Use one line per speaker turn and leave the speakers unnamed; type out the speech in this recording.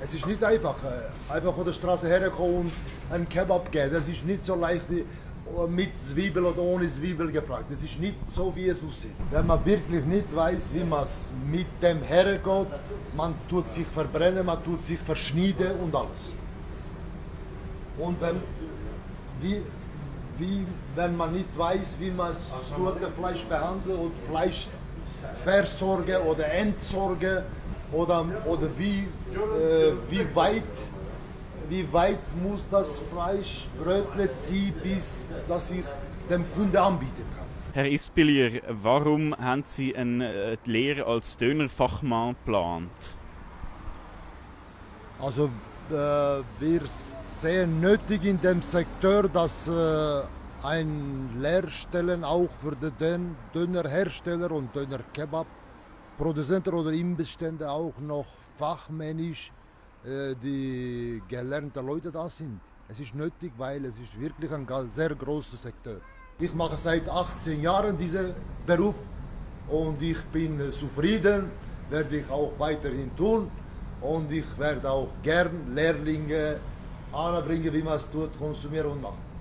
Es ist nicht einfach, einfach von der Straße herkommen und einen Kebab geben. Das ist nicht so leicht mit Zwiebel oder ohne Zwiebel gefragt. Das ist nicht so, wie es aussieht. Wenn man wirklich nicht weiß, wie man mit dem hergeht, man tut sich verbrennen, man tut sich verschneiden und alles. Und wenn man nicht weiß, wie man das tote Fleisch behandelt und Fleisch versorgen oder entsorgen oder wie weit muss das Fleisch brötelt sein, bis dass ich dem Kunden anbieten kann.
Herr Ispilier, warum haben Sie eine Lehre als Dönerfachmann geplant?
Also wir sehen nötig in dem Sektor, dass ein Lehrstellen auch für den Dönerhersteller und Döner-Kebab-Produzenten oder Imbissstände auch noch fachmännisch die gelernten Leute da sind. Es ist nötig, weil es ist wirklich ein sehr großer Sektor. Ich mache seit 18 Jahren diesen Beruf und ich bin zufrieden, werde ich auch weiterhin tun und ich werde auch gern Lehrlinge anbringen, wie man es tut, konsumieren und machen.